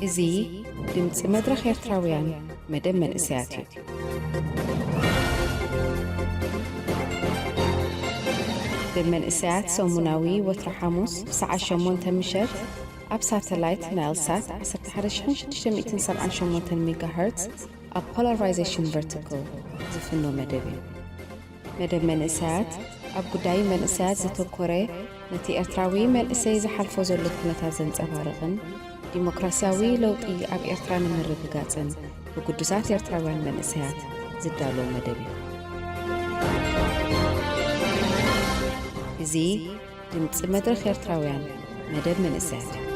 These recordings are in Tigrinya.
እዚ ድምፂ መድረኽ ኤርትራውያን መደብ መንእሰያት እዩ። መደብ መንእሰያት ሰሙናዊ ወትሮ ሓሙስ ብሰዓት ሸሞንተ ምሸት ኣብ ሳተላይት ናይል ሳት ዓሰርተ ሓደ ሺሕ ሽዱሽተ ሚእትን ሰብዓን ሸሞንተን ሜጋሄርትዝ ኣብ ፖላራይዜሽን ቨርቲካል ዝፍኖ መደብ እዩ። መደብ መንእሰያት ኣብ ጉዳይ መንእሰያት ዘተኮረ፣ ነቲ ኤርትራዊ መንእሰይ ዝሓልፎ ዘሎ ኩነታት ዘንጸባርቕን ዲሞክራስያዊ ለውጢ ኣብ ኤርትራ ንምርግጋጽን ብግዱሳት ኤርትራውያን መንእሰያት ዝዳሎ መደብ እዩ። እዚ ድምጺ መድረኽ ኤርትራውያን መደብ መንእሰያት እዩ።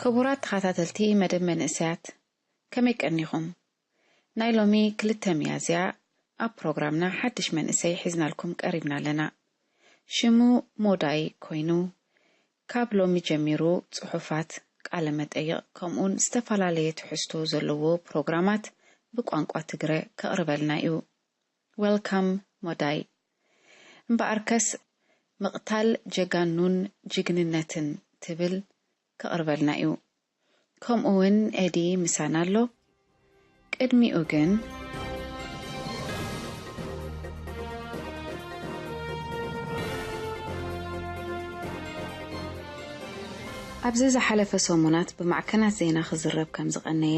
ክቡራት ተኸታተልቲ መደብ መንእሰያት፣ ከመይ ቀኒኹም? ናይ ሎሚ ክልተ ሚያዝያ ኣብ ፕሮግራምና ሓድሽ መንእሰይ ሒዝናልኩም ቀሪብና ኣለና። ሽሙ ሞዳይ ኮይኑ፣ ካብ ሎሚ ጀሚሩ ጽሑፋት፣ ቃለ መጠይቕ፣ ከምኡውን ዝተፈላለየ ትሕዝቶ ዘለዎ ፕሮግራማት ብቋንቋ ትግረ ከቕርበልና እዩ። ዌልካም ሞዳይ። እምበኣርከስ ምቕታል ጀጋኑን ጅግንነትን ትብል ከቕርበልና እዩ። ከምኡ እውን ኤዲ ምሳና ኣሎ። ቅድሚኡ ግን ኣብዚ ዝሓለፈ ሰሙናት ብማዕከናት ዜና ክዝረብ ከም ዝቐነየ፣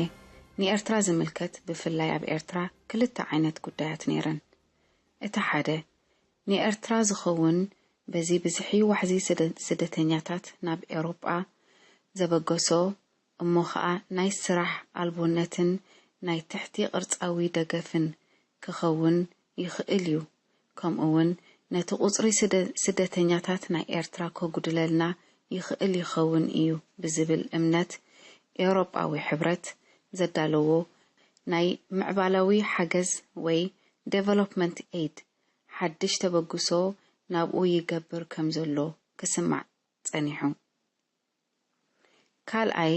ንኤርትራ ዝምልከት፣ ብፍላይ ኣብ ኤርትራ ክልተ ዓይነት ጉዳያት ነይረን። እቲ ሓደ፣ ንኤርትራ ዝኸውን በዚ ብዝሒ ዋሕዚ ስደ-፣ ስደተኛታት ናብ ኤውሮጳ ዘበገሶ፣ እሞ ኸኣ ናይ ስራሕ ኣልቦነትን ናይ ትሕቲ ቅርጻዊ ደገፍን ክኸውን ይኽእል እዩ። ከምኡ እውን ነቲ ቁጽሪ ስደ-፣ ስደተኛታት ናይ ኤርትራ ከጉድለልና ይኽእል ይኸውን እዩ ብዝብል እምነት፣ ኤውሮጳዊ ሕብረት ዘዳለዎ ናይ ምዕባላዊ ሓገዝ ወይ ዴቨሎፕመንት ኤይድ ሓድሽ ተበግሶ ናብኡ ይገብር ከም ዘሎ ክስማዕ ጸኒሑ። ካልኣይ፣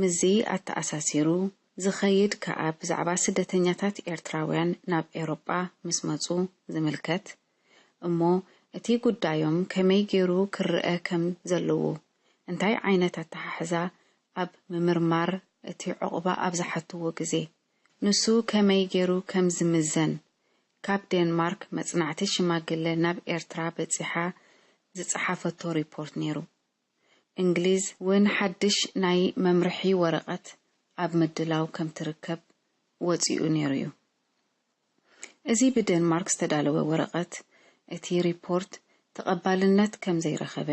ምስዚ ኣተኣሳሲሩ ዝኸይድ ከኣ ብዛዕባ ስደተኛታት ኤርትራውያን ናብ ኤውሮጳ ምስ መጹ ዝምልከት፣ እሞ እቲ ጉዳዮም ከመይ ገይሩ ክረኣ ከም ዘለዎ፣ እንታይ ዓይነት ኣተሓሕዛ ኣብ ምምርማር እቲ ዕቑባ ኣብ ዝሓትዎ ግዜ፣ ንሱ ከመይ ገይሩ ከም ዝምዘን፣ ካብ ዴንማርክ መጽናዕቲ ሽማግለ ናብ ኤርትራ በጺሓ ዝጸሓፈቶ ሪፖርት ነይሩ። እንግሊዝ እውን ሓድሽ ናይ መምርሒ ወረቐት ኣብ ምድላው ከም ትርከብ ወጺኡ ነይሩ እዩ። እዚ ብዴንማርክ ዝተዳለወ ወረቐት፣ እቲ ሪፖርት ተቐባልነት ከም ዘይረኸበ፣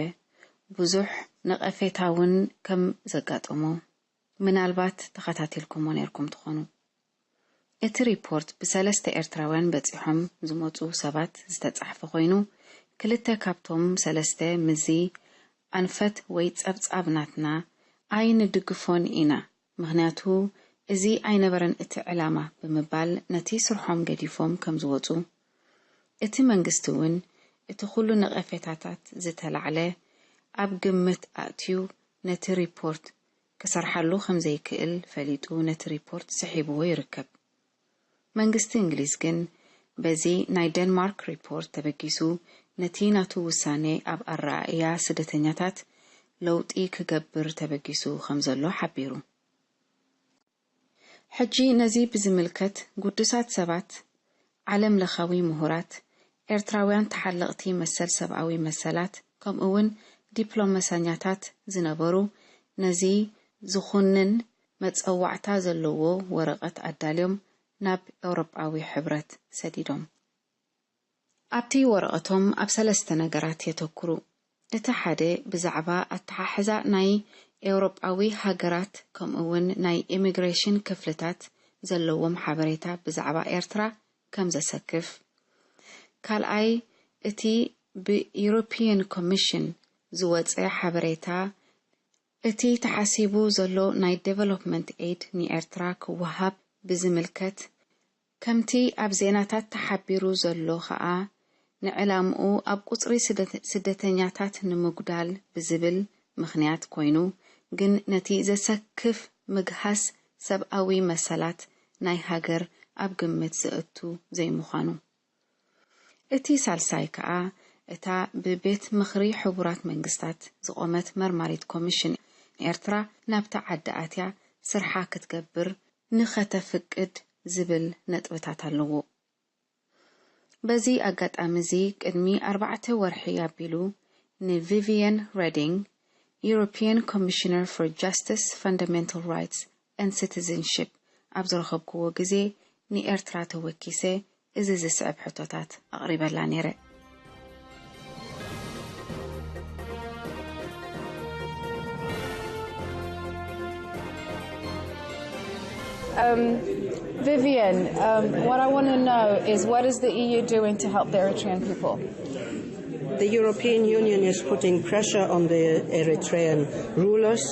ብዙሕ ነቐፌታ እውን ከም ዘጋጠሞ፣ ምናልባት ተኸታቲልኩሞ ነይርኩም ትኾኑ። እቲ ሪፖርት ብሰለስተ ኤርትራውያን በጺሖም ዝመጹ ሰባት ዝተጻሕፈ ኮይኑ፣ ክልተ ካብቶም ሰለስተ ምስዚ ኣንፈት ወይ ጸብጻብ ናትና ኣይንድግፎን ኢና፣ ምኽንያቱ እዚ ኣይነበረን እቲ ዕላማ ብምባል ነቲ ስርሖም ገዲፎም ከም ዝወጹ፣ እቲ መንግስቲ እውን እቲ ኩሉ ነቐፌታታት ዝተላዕለ ኣብ ግምት ኣእትዩ ነቲ ሪፖርት ክሰርሓሉ ከም ዘይክእል ፈሊጡ ነቲ ሪፖርት ስሒብዎ ይርከብ። መንግስቲ እንግሊዝ ግን በዚ ናይ ዴንማርክ ሪፖርት ተበጊሱ ነቲ ናቱ ውሳኔ ኣብ ኣረኣእያ ስደተኛታት ለውጢ ክገብር ተበጊሱ ከም ዘሎ ሓቢሩ። ሕጂ ነዚ ብዝምልከት ግዱሳት ሰባት፣ ዓለም ለኻዊ ምሁራት፣ ኤርትራውያን ተሓለቕቲ መሰል ሰብኣዊ መሰላት፣ ከምኡ እውን ዲፕሎማሰኛታት ዝነበሩ ነዚ ዝኹንን መጸዋዕታ ዘለዎ ወረቐት ኣዳልዮም ናብ ኤውሮጳዊ ሕብረት ሰዲዶም። ኣብቲ ወረቐቶም ኣብ ሰለስተ ነገራት የተኩሩ። እቲ ሓደ ብዛዕባ ኣተሓሕዛ ናይ ኤውሮጳዊ ሃገራት ከምኡ እውን ናይ ኢሚግሬሽን ክፍልታት ዘለዎም ሓበሬታ ብዛዕባ ኤርትራ ከም ዘሰክፍ። ካልኣይ፣ እቲ ብዩሮፒየን ኮሚሽን ዝወጸ ሓበሬታ፣ እቲ ተሓሲቡ ዘሎ ናይ ዴቨሎፕመንት ኤይድ ንኤርትራ ክወሃብ ብዝምልከት፣ ከምቲ ኣብ ዜናታት ተሓቢሩ ዘሎ ኸኣ፣ ንዕላምኡ ኣብ ቁጽሪ ስደተ-፣ ስደተኛታት ንምጉዳል ብዝብል ምኽንያት ኮይኑ፣ ግን ነቲ ዘሰክፍ ምግሃስ ሰብኣዊ መሰላት ናይ ሃገር ኣብ ግምት ዘእቱ ዘይምዃኑ። እቲ ሳልሳይ ከኣ፣ እታ ብቤት ምኽሪ ሕቡራት መንግስታት ዝቖመት መርማሪት ኮሚሽን፣ ኤርትራ ናብታ ዓዲ ኣትያ ስርሓ ክትገብር ንኸተፍቅድ ዝብል ነጥብታት ኣለዎ። በዚ ኣጋጣሚ እዚ፣ ቅድሚ ኣርባዕተ ወርሒ ኣቢሉ ንቪቪየን ሬዲንግ፣ European Commissioner for Justice, Fundamental Rights and Citizenship፣ ኣብ ዝረኸብክዎ ግዜ፣ ንኤርትራ ተወኪሰ እዚ ዝስዕብ ሕቶታት ኣቕሪበላ ነይረ። Um, Vivian, um, what I want to know is, what is the E U doing to help the Eritrean people? The European Union is putting pressure on the Eritrean rulers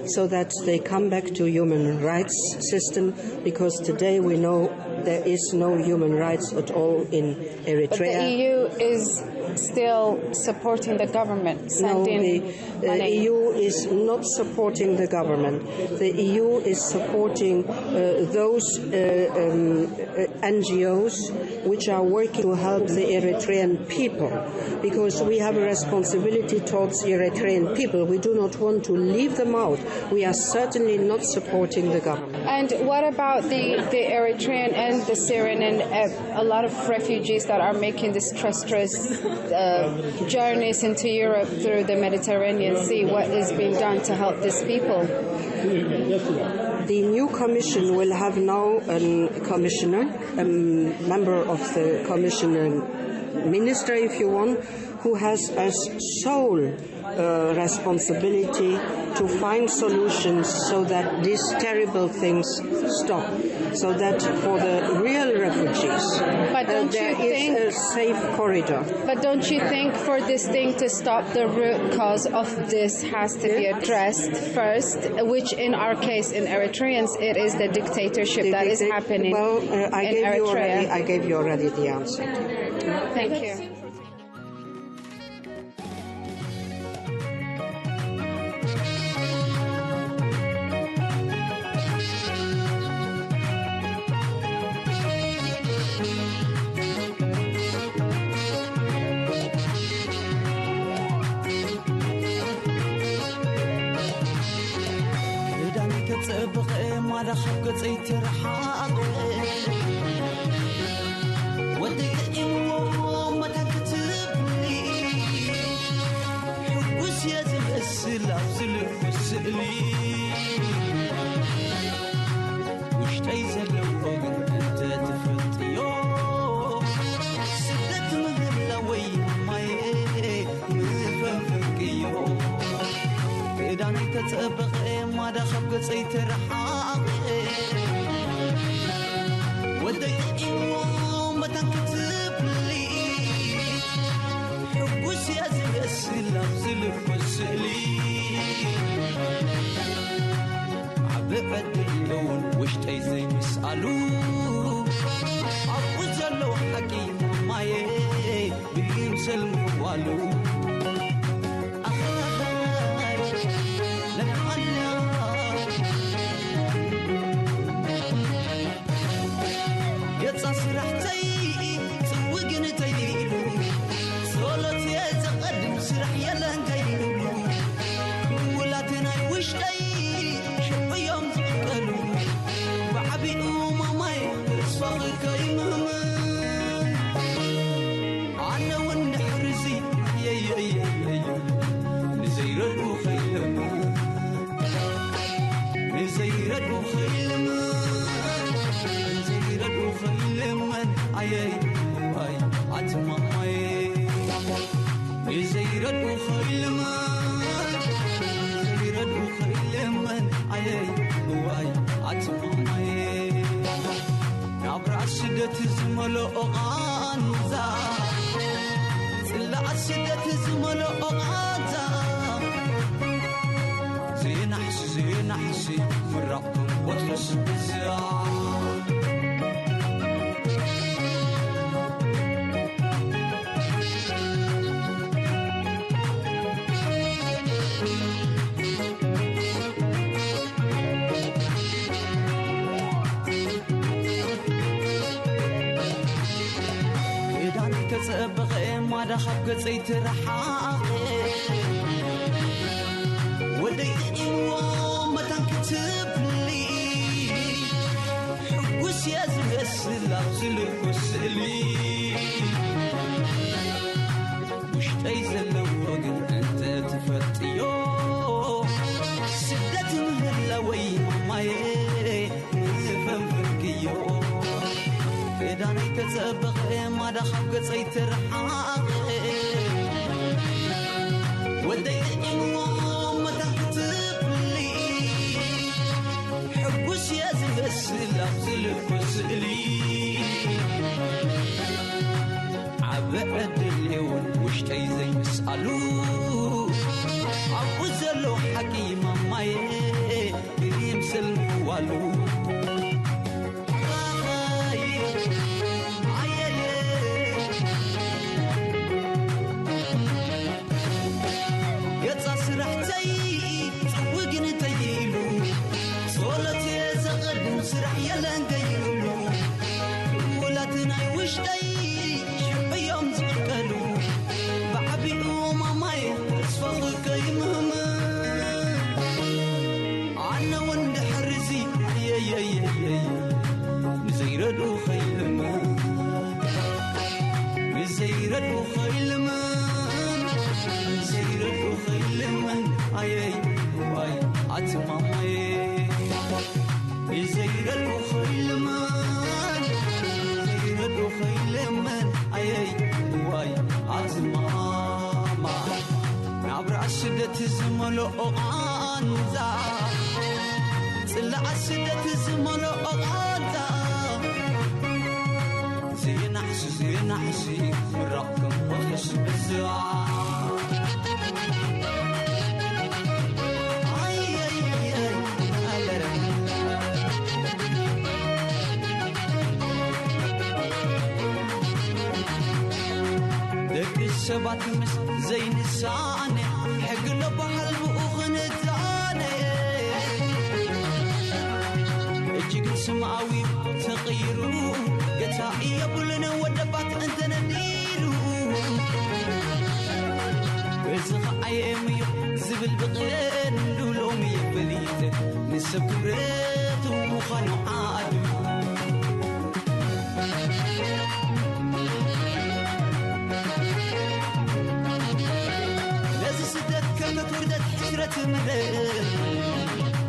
so that they come back to human rights system, because today we know there is no human rights at all in Eritrea. But the E U is still supporting the government, sending no, the, uh, money. E U is not supporting the government. The E U is supporting uh, those uh, um, uh, N G Os which are working to help the Eritrean people, because we have a responsibility towards Eritrean people. We do not want to leave them out. We are certainly not supporting the government. And what about the, the Eritrean and the Syrian and uh, a lot of refugees that are making this treacherous uh, journeys into Europe through the Mediterranean Sea? What is being done to help these people? The new commission will have now a commissioner, a member of the commissioner minister, if you want, who has as sole uh, responsibility to find solutions so that these terrible things stop, so that for the real refugees, but don't uh, there you is think, a safe corridor. But don't you think for this thing to stop, the root cause of this has to yes. be addressed first, which in our case, in Eritreans, it is the dictatorship the that dictator- is happening well, uh, I in gave Eritrea. You already, I gave you already the answer. Thank you. ክዳነይ ተጸብቐ ማዳ ካብ ገጸይ ትርሓቐ ወደይ ጥዒምዎ መታን ክትብሊ ሕጉስ እየ ዝመስል ኣብዚ ልኩስ ስእሊ ውሽጠይ ዘለዎ ግን እንተ ትፈልጥዮ ስደት ምህላወይ ማየ ምፈንፍንክዮ ክዳነይ ተጸበቐ ማዳ ካብ ገጸይ ተረሓቐ ወደይ ጥዒሞ መታን ክትብሊ ሕጉስ እየ ዝመስል ኣብዚ ልኩስ ስእሊ ዓቢ ዕድል እውን ውሽጠይ ዘይምስኣሉ ኣብኡ ዘለዉ ሓቂ ማየ ብይምሰል ምዋሉ ኣኻኻይ ነብዓላ ገጻ ስራሕተይ ጽውግን ተይሉ ጸሎት እየ ዘቐድም ስራሕ የለን ከይብሉ ውላተ ናይ ውሽጠይ ሽዑ እዮም ዝዕቀሉ ብዓቢኡ ማማይ ተስፋኺ ከይምህምን ኣነ እውን ድሕርዚ የየየየዩ ንዘይረድኡ ከይለምን ንዘይረድኡ ከይለምን ንዘይረድኡ ከይለምን ኣየይ ኣይ ኣትማማየ ንዘይረድኡ ከይለምን ንዘይረድኡ ከይለምን ኣየይ እዋይ ኣትማማየ ናብራ ስደት ዝመልኦ ቓንዛ ጽላእ ስደት ዝመልኦ ቓንዛ ዘይናሕሲ ዘይናሕሲ ምራቕ ወትሩስ ብዛ ክዳን ተጸበቐ ማዳ ካብ ገጸይ ትረሓቐ ወደይ ጥዒምዎ መታን ክትብሊ ሕጉስ እየ ዝመስል ኣብዚ ልኩስ ስእሊ ውሽጠይ ዘለዎ ግን እንተ ትፈልጥዮ ስደት ምህላወይ ማማየ ምፈንፍንክዮ ክዳነይ ተጸበቐ ማዳ ካብ ገጸይ ትርሓቐ ወደይ ጥዒምዎ መታን ክትብሊ ሕጉስ እየ ዝመስል ኣብዚ ልኩስ ስእሊ ዓቢ ዕድል እውን ውሽጠይ ዘይምስኣሉ ኣብኡ ዘሎ ሓቂ ማማየ ትልዋሉ ገጻ ስራሕተይ ጽውግን ተይሉ ጸሎት የዘቐድም ስራሕ የለን ገይሉ ውላት ናይ ውሽጠይ ሽዕዮም ዝቕልቀሉ ብዓቢኡ ማማይ ተስፋ ከይምህም ኣነ እውን ድሕርዚ የየየየይ ንዘይረድኡ ከይልምን ንዘይረድኡ ከይልምን ንዘይረድኡ ከይልምን ኣየይ ዋይ ኣትማማየ ንዘይረድኡ ከይልምን ንዘይረድኡ ከይልምን ኣየይ ዋይ ኣትማማ ናብራ ስደት ዝመልኦ ቓንዛ ጽላኣ ስደት ዝመልኦ ቓንዛ ዘይናሕሲ ዘይናሕሲ ምራቕ ከም ወፍስ ብዝዋ ደቂ ሰባት ምስ ዘይንሳነ ሕጊ ኣሎ በሃል ብኡ ክንዛነ እጅግን ስምኣዊ ተቐይሩ ገታ የብሉን ወደባት እንተነዲሩ በዚ ኸዓየምዮ ዝብል ብቐንዱ ሎሚ የፈሊጠ ንሰብ ክብረቱ ምዃኑ ዓዱ ነዚ ስደት ከመት ውርደት ሕስረት ምረ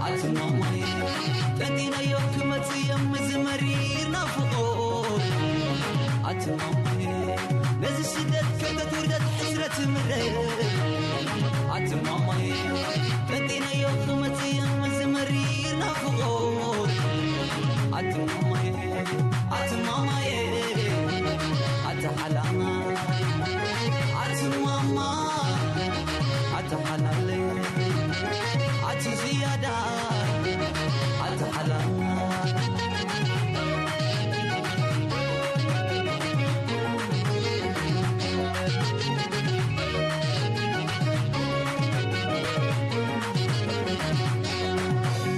ኣትማማይ ጠንጢነዮ ክመጽእ እዮም እዚ መሪር ናፍቖት ኣትማማይ ነዚ ስደት ከመት ውርደት ሕስረት ምረ ኣትማማይ ጠንጢነዮ ክመጽእ እዮም እዚ መሪር ናፍቖት ኣትማማይ ኣትማማየ ኣትሓላና ኣትማማ ኣትሓላለ ኣቲ ዝያዳ ኣትሓላና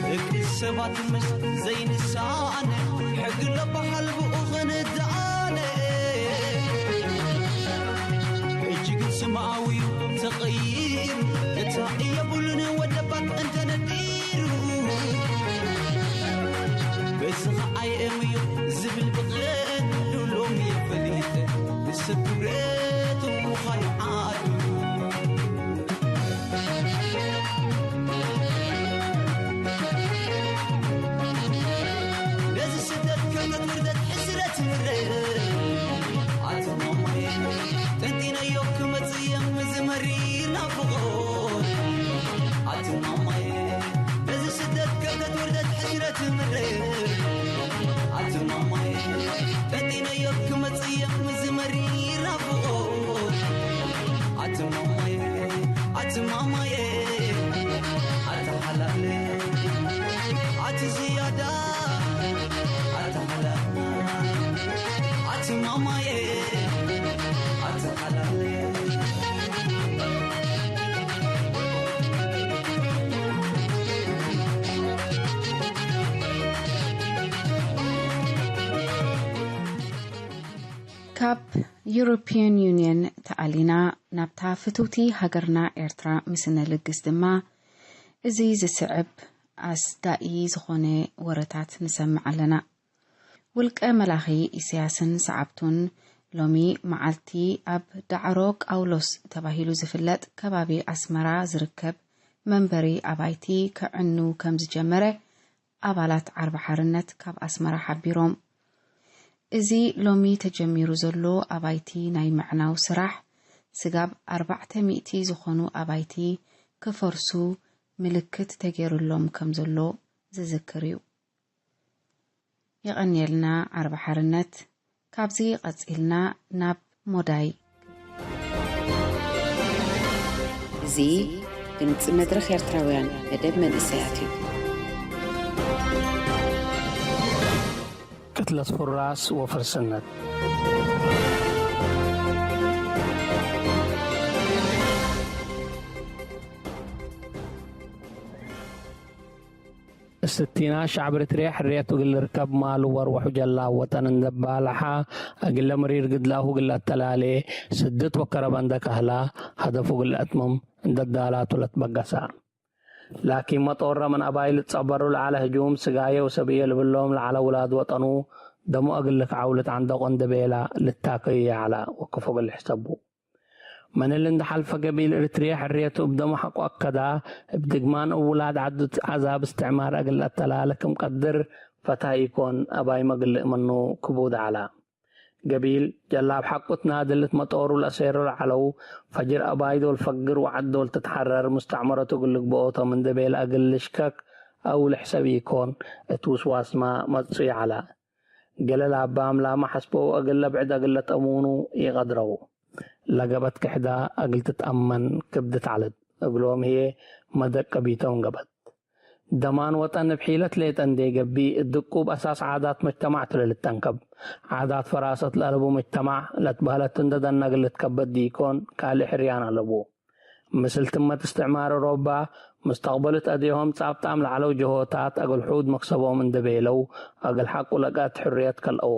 ደቂ ሰባት ምስ ዘይንሳነ ሕጊ ለበሃል ብኡ ክንተኣነ እጅግን ስምኣዊ ተቐይሩ እታ እየብሉን ወደባት እንተነዲሩ በዚ ኸዓ የእምዮ ዝብል ብቐንዱ ሎሚ ፈሊጠ ንሰብ ክብረቱ ምዃኑ ዓዱ ነዚ ስደት ከመት ውርደት ሕስረት ምረ ኣትማማየ ጠንጢነዮ ክመጽእ እዮም እዚ መሪር ናፍቖት ኣትማማየ ነዚ ስደት ከመት ውርደት ሕስረት ምረ ኣትማማየ ጠንጢነዮ ክመጽእ እዮም እዚ መሪር ናፍቖት ኣትማማየ ኣትማማየ ኣትሓላለ ኣቲ ዝያዳ ኣትሓላለ ኣትማማየ ኣትሓላለ ካብ ዩሮፒያን ዩኒየን ተኣሊና ናብታ ፍትውቲ ሃገርና ኤርትራ ምስ እነልግስ ድማ፣ እዚ ዝስዕብ ኣስዳኢ ዝኾነ ወረታት ንሰምዕ ኣለና። ውልቀ መላኺ ኢሳያስን ሰዓብቱን ሎሚ መዓልቲ ኣብ ዳዕሮ ቃውሎስ ተባሂሉ ዝፍለጥ ከባቢ ኣስመራ ዝርከብ መንበሪ ኣባይቲ ከዕኑ ከም ዝጀመረ ኣባላት ዓርቢ ሓርነት ካብ ኣስመራ ሓቢሮም። እዚ ሎሚ ተጀሚሩ ዘሎ ኣባይቲ ናይ ምዕናው ስራሕ ስጋብ ኣርባዕተ ሚእቲ ዝኾኑ ኣባይቲ ክፈርሱ ምልክት ተገይሩሎም ከም ዘሎ ዝዝክር እዩ። የቐንየልና ዓርቢ ሓርነት። ካብዚ ቀጺልና ናብ ሞዳይ። እዚ ድምጺ መድረኽ ኤርትራውያን መደብ መንእሰያት እዩ። ለትፍራስ ወፍርስነት። እስቲና ሻዕብ ኤርትርያ ሕርየቱ እግል ርከብ ማሉ ወርወሑ ጀላ ወጠን እንደባልሓ፣ እግለ ምሪር ግድላሁ እግል ኣተላሌ፣ ስድት ወከረበ እንደ ካህላ፣ ሀደፉ እግል ኣትምም እንደ ዳላቱ ለትበገሳ። ላኪን መጦረ ምን ኣባይ ልትጸበሩ ለዓለ ህጁም፣ ስጋየ ወሰብየ ልብሎም ለዓለ ውላድ ወጠኑ፣ ደሙ እግል ልክዓው ልትዓንደቆ እንደ ቤላ ልታከዩ የዓላ ወክፎ እግል ሕሰቡ። መን እሊ እንደ ሐልፈ ገቢል ኤርትርየ ሕርየቱ እብ ደሙ ሐቆ አከዳ፣ እብ ድግማን እብ ውላድ ዐዱ ዓዛብ እስትዕማር እግል ለአተላለ ክም ቀድር ፈታይ ኢኮን፣ አባይ መግልእ ምኑ ክቡድ ዐላ። ገቢል ጀላብ ሐቁ ትናድል እት መጦሩ ለአሴሩ ለዐለው፣ ፈጅር አባይ ዶል ፈግር ወዐድ ዶል ትትሐረር ሙስተዕመረቱ እግል ልግብኦ ቶም እንደ ቤለ እግል ልሽከክ አው ልሕሰብ ኢኮን፣ እት ውስዋስማ መጽኡ ይዐላ። ገለ ለአባም ላመ ሐስበው እግል ለብዕድ እግል ለትአሙኑ ኢቀድረው። ለገበት ክሕዳ እግል ትትአመን ክብድት ዐለት። እግሎም ህዬ መደቀቢቶም ገበት። ደማን ወጠን እብ ሒለት ሌጠ እንዴ ገብእ፣ እት ድቁብ አሳስ ዓዳት መጅተማዕ ቱ ለልተንከብ። ዓዳት ፈራሰት ለአለቡ መጅተማዕ ለትበህለት እንደ ደነ እግል ልትከበድ ዲኢኮን፣ ካልእ ሕርያን አለቡ። ምስል ትመት እስትዕማር ኦሮባ፣ ሙስተቅበሉት አዴሆም ጻብጣም ለዐለው ጀሆታት እግል ሑድ መክሰቦም እንደ ቤለው፣ እግል ሐቁ ለቀት ሕርየት ከልአዎ።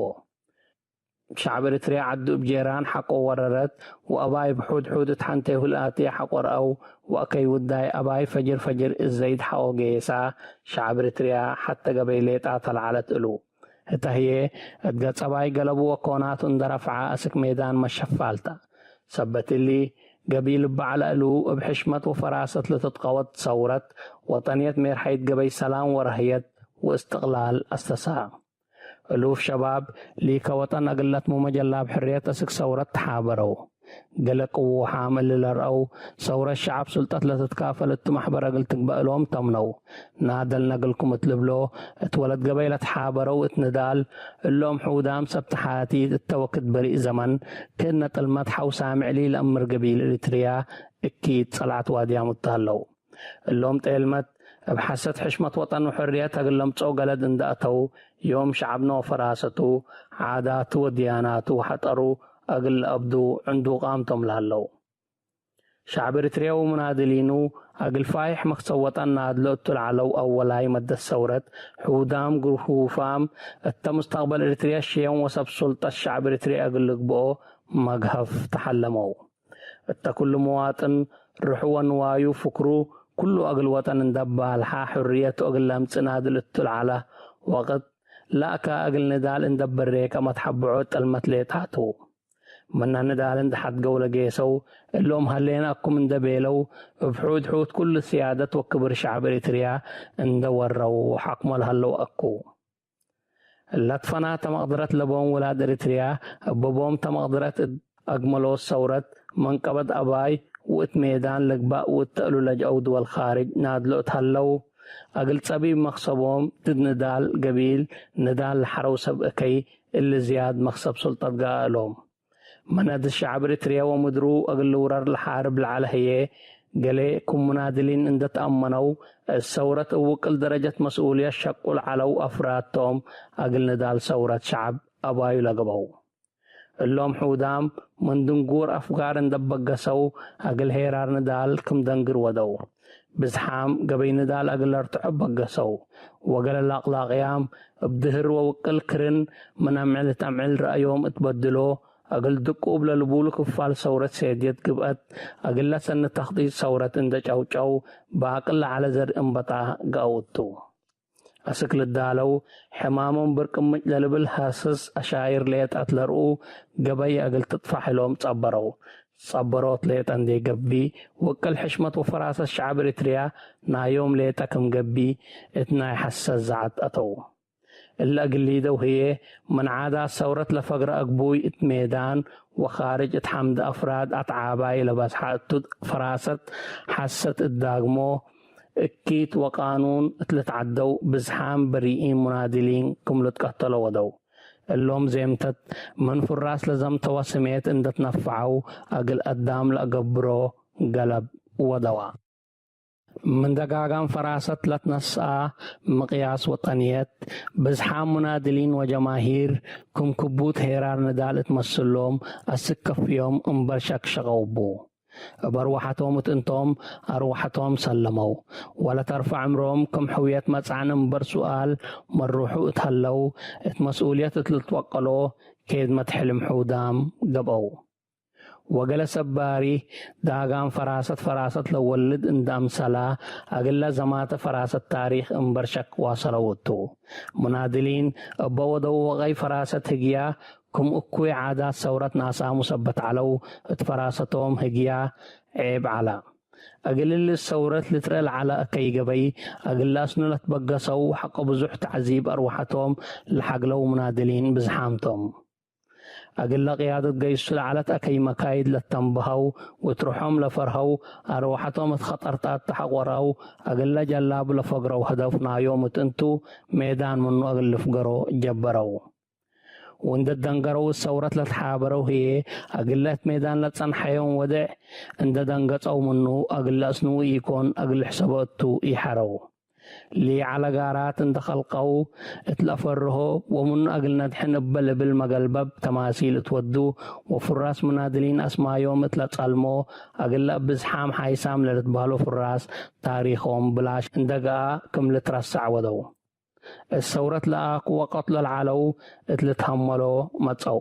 ሸዕብ ኤርትርያ ዐዱ እብ ጄራን ሐቆ ወረረት፣ ወአባይ እብ ሑድ ሑድ እት ሐንቴሁ ለአትየ ሐቆ ረአው፣ ወአከይ ውዳይ አባይ ፈጅር ፈጅር እዘይድ ሐቆ ገየሳ፣ ሸዕብ ኤርትርያ ሐተ ገበይ ሌጣ ተለዐለት እሉ። ህተ ህዬ፣ እት ገጸ አባይ ገለቡ ወኮናቱ እንደ ረፍዐ አስክ ሜዳን መሸፋልታ። ሰበት እሊ፣ ገቢል እበ ዐለ እሉ እብ ሕሽመት ወፈራሰት ለትትቀወት ሰውረት ወጠንየት ሜርሐይት ገበይ ሰላም ወረህየት ወእስትቅላል አስተሳ። እሉፍ ሸባብ ሊከ ወጠን እግል ለትሙመ ጀላብ ሕርየት አስክ ሰውረት ተሓበረው። ገሌ ቅውሓም እሊ ለርአው፣ ሰውረት ሸዐብ ሱልጠት ለትትካፈል እቱ መሕበር እግል ትግበእ እሎም ተምነው። ናደል ነግልኩም እት ልብሎ፣ እት ወለት ገበይ ለትሓበረው እት ንዳል፣ እሎም ሕውዳም ሰብ ተሓቲት እተ ወክድ በሪእ ዘመን፣ ክእነ ጥልመት ሐው ሳምዕሊ ለአምር ገቢል ኤሪትርያ፣ እኪት ጸላዕት ዋድያም እቱ ሀለው። እሎም ጤልመት እብ ሐሰት ሕሽመት ወጠን ወሕርየት እግል ለምጽኦ ገለድ እንደ አተው፣ ዮም ሸዐብነ ወፈራሰቱ፣ ዓዳቱ ወድያናቱ ሐጠሩ እግል ለአብዱ ዕንዱቃም ቶም ለሀለው። ሸዐብ ኤሪትርየ ወሙናድሊኑ፣ እግል ፋይሕ መክሰብ ወጠን ናድሎ እቱ ለዐለው አወላይ መደት ሰውረት፣ ሕውዳም ግርሁፋም እተ ሙስተቅበል ኤሪትርየ ሽየም ወሰብ ሱልጠት ሸዐብ ኤሪትርየ እግል ልግብኦ መግሀፍ ተሐለመው። እተ ኩሉ መዋጥን ርሑ ወንዋዩ ፍክሩ ኩሉ እግል ወጠን እንደ ባልሓ፣ ሕርየቱ እግል ለምጽእ ናድል እቱ ለዐለ ወቅት፣ ለአካ እግል ንዳል እንደ በሬ ከመትሐብዖ ጥልመት ሌጣቱ። ምነ ንዳል እንደ ሐድገው ለጌሰው፣ እሎም ሀሌነ እኩም እንደ ቤለው፣ እብ ሑድ ሑድ ኩሉ ስያደት ወክብር ሸዐብ ኤሪትርያ እንደ ወረው ሐክሞ ለሀለው አኩ። ለትፈናተ መቅድረት ለቦም ውላድ ኤሪትርያ፣ እበቦም ተመቅድረት እት አግመሎት ሰውረት መንቀበት አባይ ወእት ሜዳን ልግባእ ወእት ተእሉ ለጅአው ድወል ካርጅ ናድሎ እት ሀለው፣ እግል ጸቢብ መክሰቦም ድድ ንዳል ገቢል ንዳል ለሐረው ሰብ እከይ እሊ ዝያድ መክሰብ ሱልጠት ገአ እሎም። መነድስ ሸዐብ ኤሪትርየ ወምድሩ እግል ልውረር ለሓርብ ለዐለ ህዬ፣ ገሌ ክም ሙናድሊን እንደ ተአመነው፣ እት ሰውረት እብ ውቅል ደረጀት መስኡልየት ሸቁ ለዐለው አፍራድ ቶም፣ እግል ንዳል ሰውረት ሸዐብ አባዩ ለገብአው። እሎም ሕውዳም ምን ድንጉር አፍጋር እንደ በገሰው፣ እግል ሄራር ንዳል ክም ደንግር ወደው። ብዝሓም ገበይ ንዳል እግል ለርትዖ በገሰው። ወገለ ላቅላቅያም እብ ድህር ወውቅል ክርን ምን አምዕል እት አምዕል ረአዮም እት በድሎ፣ እግል ድቁብ ለልቡሉ ክፋል ሰውረት ሴድየት ግብአት፣ እግል ለሰኒ ተክጢጥ ሰውረት እንደ ጨውጨው፣ ባቅል ለዐለ ዘር እንበጣ ገአው እቱ። አስክ ልዳለው፣ ሕማሞም ብርቅምጭ ለልብል ሀስስ አሻይር ሌጠት ለርኡ፣ ገበይ እግል ትጥፋሕ እሎም ጸበረው። ጸበሮት ሌጠ እንዴ ገብእ፣ ውቅል ሕሽመት ወፈራሰት ሸዐብ ኤሪትርያ ናዮም ሌጠ ክም ገብእ፣ እት ናይ ሐሰት ዘዐት አተው። እለ እግል ሊደው ህዬ፣ ምን ዓዳት ሰውረት ለፈግረ አግቡይ እት ሜዳን ወካርጅ እት ሐምድ አፍራድ አትዓባይ ለበዝሐ እቱ ፈራሰት ሐሰት እት ዳግሞ፣ እኪት ወቃኑን እት ልትዓደው ብዝሓም በሪኢን ሙናድሊን ክም ልትቀተሎ ወደው። እሎም ዜምተት ምን ፍራስ ለዘምተወ ስሜት እንደ ትነፈዐው፣ እግል አዳም ለአገብሮ ገለብ ወደዋ። ምን ደጋጋም ፈራሰት ለትነስአ ምቅያስ ወጠንየት፣ ብዝሓም ሙናድሊን ወጀማሂር ክም ክቡት ሄራር ንዳል እት መስሎም አስከፍዮም እምበር ሸክ ሸቀው እቡ። እብ አርወሐቶም እት እንቶም አርወሐቶም ሰለመው። ወለተርፈ ዕምሮም ክም ሕውየት መጽዓን እምበር ሱኣል መሩሑ እት ሀለው፣ እት መስኡልየት እት ልትወቀሎ ኬድመት ሕልም ሕውዳም ገብአው። ወገለ ሰብ ባሪ ዳጋም ፈራሰት ፈራሰት ለወልድ እንደ አምሰላ፣ አግለ ዘማተ ፈራሰት ታሪክ እምበር ሸክ ዋሰለው እቱ። ሙናድሊን እበ ወደው ወቀይ ፈራሰት ህግያ ክም እኩይ ዓዳት ሰውረት ነአሳሙ ሰበት ዐለው፣ እት ፈራሰቶም ህግያ ዔብ ዐለ። እግል እሊ ሰውረት ልትረአ ለዐለ እከይ ገበይ፣ እግል ለአስኑ ለትበገሰው ሐቆ ብዙሕ ተዕዚብ አርወሐቶም ለሐግለው ሙናድሊን ብዝሓም ቶም። እግለ ቅያደት ገይሱ ለዐለት አከይ መካይድ ለተንበሀው ወትርሖም ለፈርሀው፣ አርወሐቶም እት ኸጠርታት ተሐቆረው፣ እግለ ጀላቡ ለፈግረው ህደፍ ናዮም እት እንቱ ሜዳን ምኑ እግል ልፍገሮ ጀበረው። ወእንደ ደንገረው ሰውረት ለትሓበረው ህዬ፣ እግለ እት ሜዳን ለጸንሐዮም ወዴዕ እንደ ደንገጸው ምኑ፣ እግለ አስንዉ ኢኮን፣ እግል ሕሰቦ እቱ ኢሐረው። ሊዐለ ጋራት እንደ ኸልቀው፣ እት ለአፈርሆ ወምኑ እግል ነድሕን እበ ልብል መገልበብ ተማሲል እት ወዱ፣ ወፍራስ ሙናድሊን አስማዮም እት ለጸልሞ፣ እግለ እብ ብዝሓም ሓይሳም ለልትበህሎ ፍራስ ታሪኮም ብላሽ እንደ ገአ ክም ልትረሳዕ ወደው። እት ሰውረት ለአኩ ወቀትሎ ለዐለው እት ልትሀመሎ መጸው።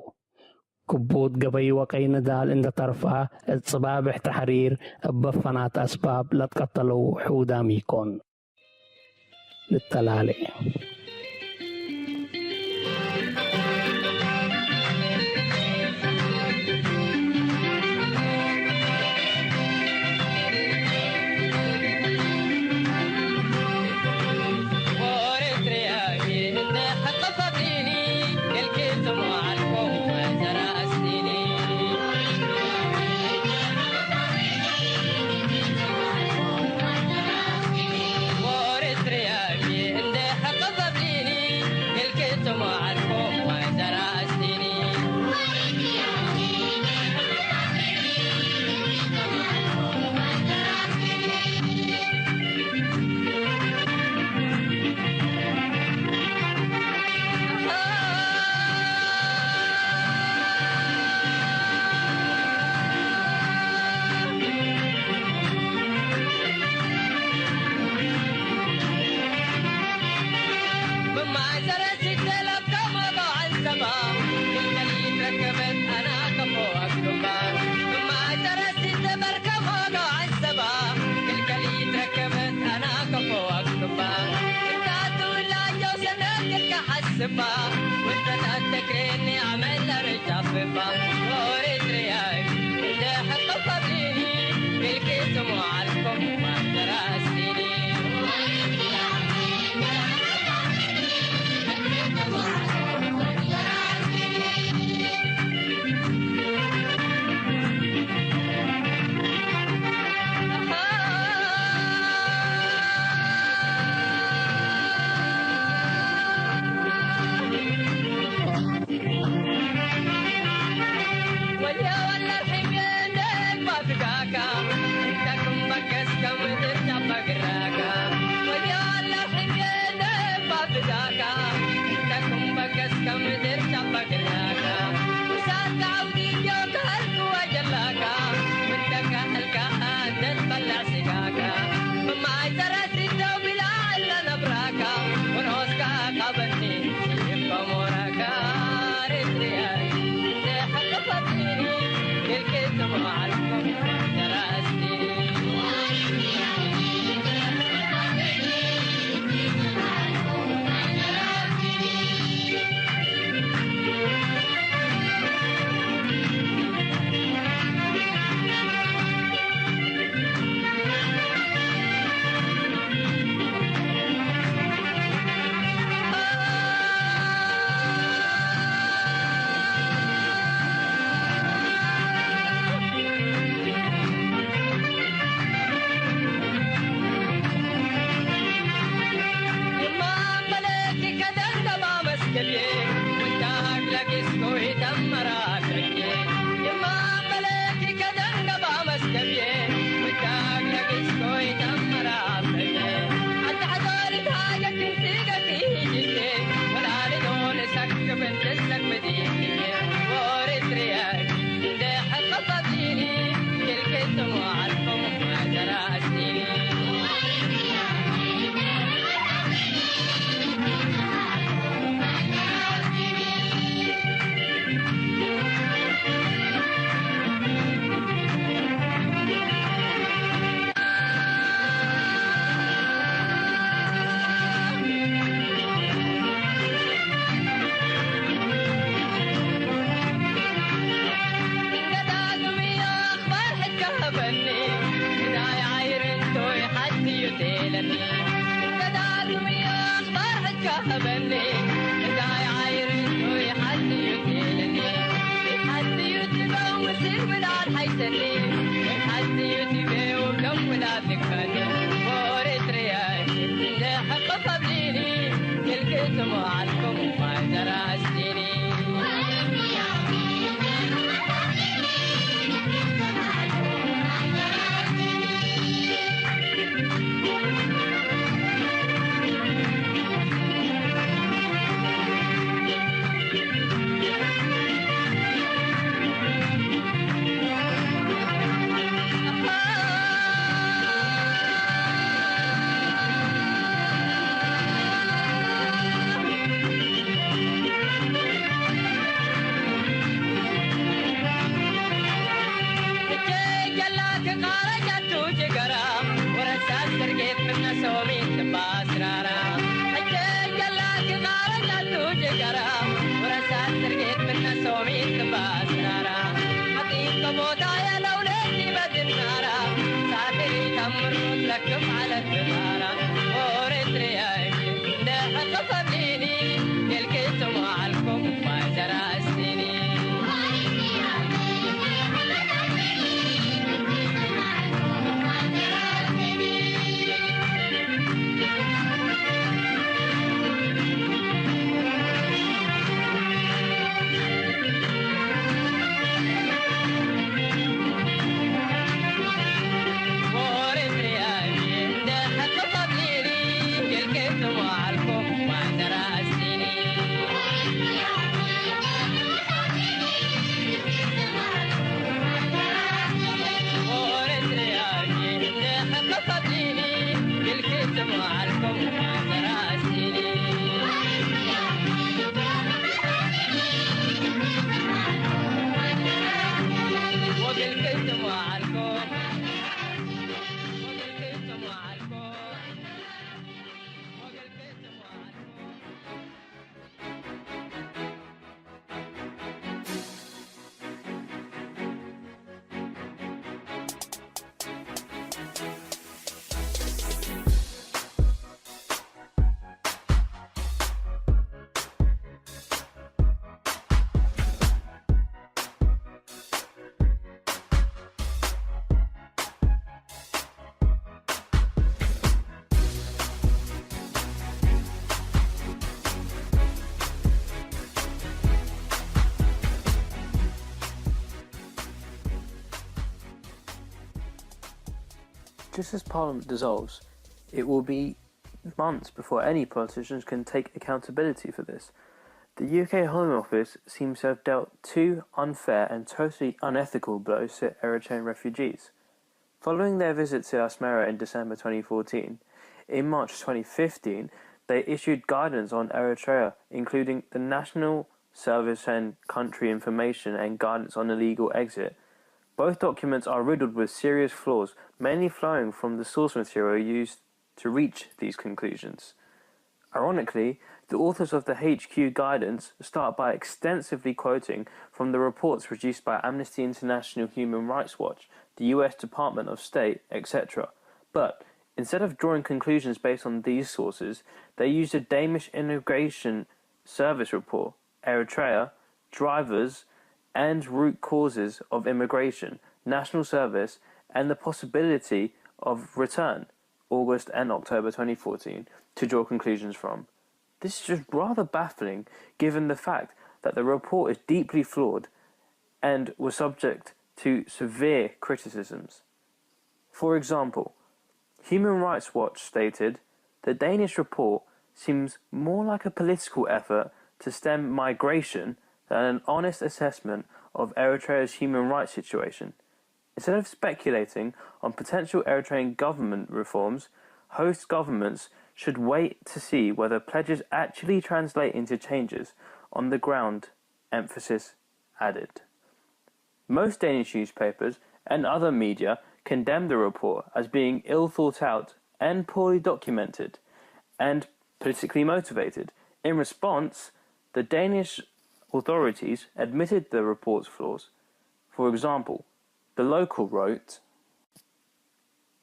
ክቡድ ገበይ ወቀይ ንዳል እንደ ተርፋ፣ እት ጽባብሕ ተሕሪር እበ ፈናት አስባብ ለትቀተለው ሕውዳም ኢኮን። ልተላሌ። በኒ እዳይ ዓይርንቶይ ሓትዩ ቴለኒ እንተዳርምዮ ኣኽባር ሕካ በኒ እዳይ ዓይርንቶይ ሓትዩ ቴለኒ ሓትዩ ትበው ምስል ምናድ ሓይሰኒ ሓትዩ ትበው ከም ምናድ ልካኒ ኦሬትርያ እንደ ሕቅፍ ኣብሊኒ ክልክትሞ ዓልኩም ማይ ዘራስቲኒ Just as Parliament dissolves, it will be months before any politicians can take accountability for this. The U K Home Office seems to have dealt two unfair and totally unethical blows to Eritrean refugees. Following their visit to Asmara in December twenty fourteen, in March twenty fifteen, they issued guidance on Eritrea, including the National Service and Country Information and Guidance on Illegal Exit. Both documents are riddled with serious flaws, mainly flowing from the source material used to reach these conclusions. Ironically, the authors of the H Q guidance start by extensively quoting from the reports produced by Amnesty International, Human Rights Watch, the U S Department of State, et cetera. But instead of drawing conclusions based on these sources, they used a Danish immigration service report, Eritrea, drivers, and root causes of immigration, national service, and the possibility of return, August and October twenty fourteen, to draw conclusions from. This is just rather baffling given the fact that the report is deeply flawed and was subject to severe criticisms. For example, Human Rights Watch stated the Danish report seems more like a political effort to stem migration than an honest assessment of Eritrea's human rights situation. Instead of speculating on potential Eritrean government reforms, host governments should wait to see whether pledges actually translate into changes on the ground, emphasis added. Most Danish newspapers and other media condemned the report as being ill thought out and poorly documented and politically motivated. In response, the Danish authorities admitted the report's flaws. For example, The Local wrote,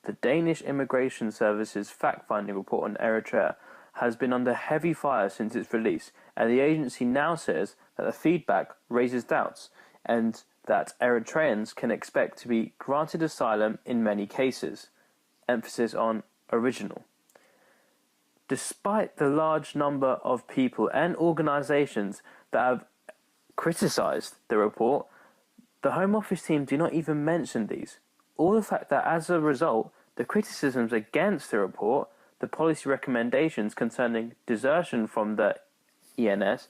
The Danish Immigration Service's fact-finding report on Eritrea has been under heavy fire since its release, and the agency now says that the feedback raises doubts and that Eritreans can expect to be granted asylum in many cases. Emphasis on original. Despite the large number of people and organizations that have criticized the report, the Home Office team do not even mention these, or the fact that as a result, the criticisms against the report, the policy recommendations concerning desertion from the E N S,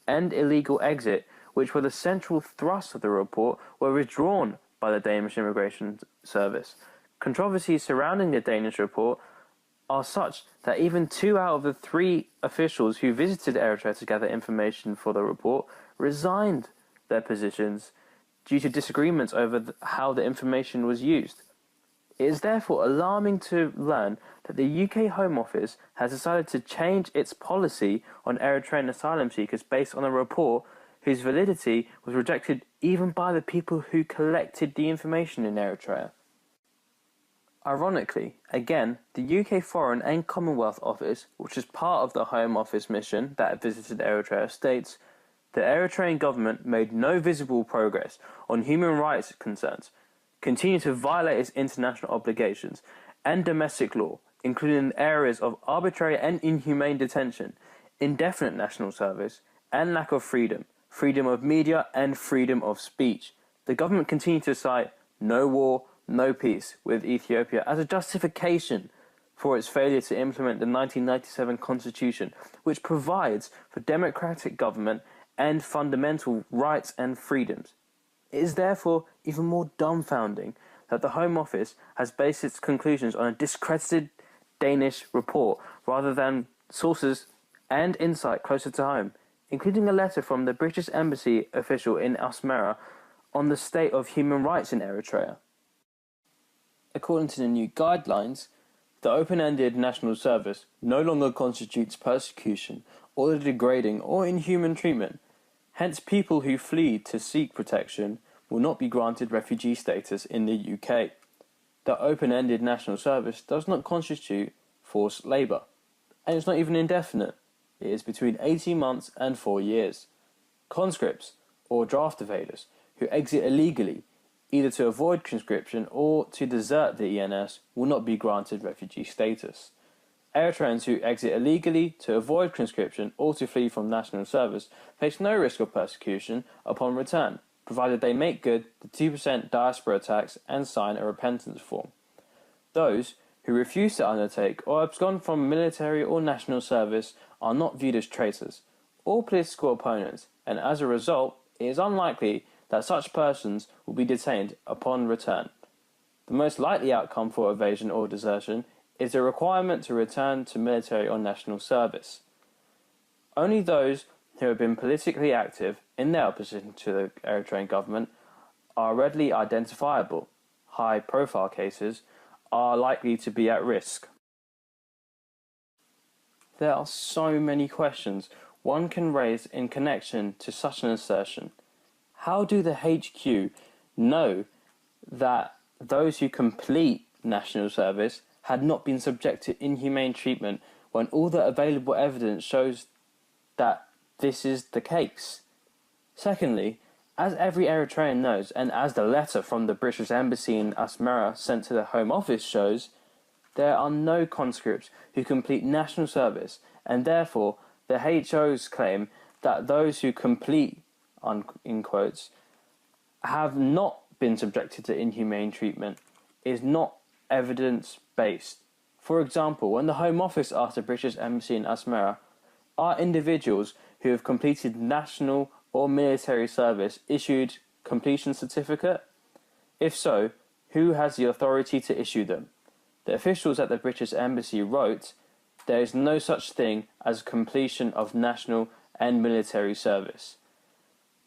and illegal exit, which were the central thrust of the report, were withdrawn by the Danish Immigration Service. Controversies surrounding the Danish report are such that even two out of the three officials who visited Eritrea to gather information for the report resigned their positions due to disagreements over th- how the information was used. It is therefore alarming to learn that the U K Home Office has decided to change its policy on Eritrean asylum seekers based on a report whose validity was rejected even by the people who collected the information in Eritrea. Ironically, again, the U K Foreign and Commonwealth Office, which is part of the Home Office mission that visited Eritrea, states the Eritrean government made no visible progress on human rights concerns, continued to violate its international obligations and domestic law, including in areas of arbitrary and inhumane detention, indefinite national service, and lack of freedom, freedom of media, and freedom of speech. The government continued to cite no war, no peace with Ethiopia as a justification for its failure to implement the nineteen ninety-seven constitution, which provides for democratic government and fundamental rights and freedoms. It is therefore even more dumbfounding that the Home Office has based its conclusions on a discredited Danish report rather than sources and insight closer to home, including a letter from the British embassy official in Asmara on the state of human rights in Eritrea. According to the new guidelines, the open ended national service no longer constitutes persecution or the degrading or inhuman treatment. Hence, people who flee to seek protection will not be granted refugee status in the U K. The open ended national service does not constitute forced labour, and it's not even indefinite. It is between eighteen months and four years. Conscripts, or draft evaders, who exit illegally, either to avoid conscription or to desert the E N S, will not be granted refugee status. Eritreans who exit illegally to avoid conscription or to flee from national service face no risk of persecution upon return, provided they make good the two percent diaspora tax and sign a repentance form. Those who refuse to undertake or abscond from military or national service are not viewed as traitors or political opponents, and as a result, it is unlikely that such persons will be detained upon return. The most likely outcome for evasion or desertion is a requirement to return to military or national service. Only those who have been politically active in their opposition to the Eritrean government are readily identifiable. High profile cases are likely to be at risk. There are so many questions one can raise in connection to such an assertion. How do the H Q know that those who complete national service had not been subject to inhumane treatment when all the available evidence shows that this is the case? Secondly, as every Eritrean knows, and as the letter from the British Embassy in Asmara sent to the Home Office shows, there are no conscripts who complete national service, and therefore the H O's claim that those who complete, un- in quotes, have not been subjected to inhumane treatment is not evidence based. For example, when the Home Office asked the British Embassy in Asmara, are individuals who have completed national or military service issued completion certificate? If so, who has the authority to issue them? The officials at the British Embassy wrote, "There is no such thing as completion of national and military service."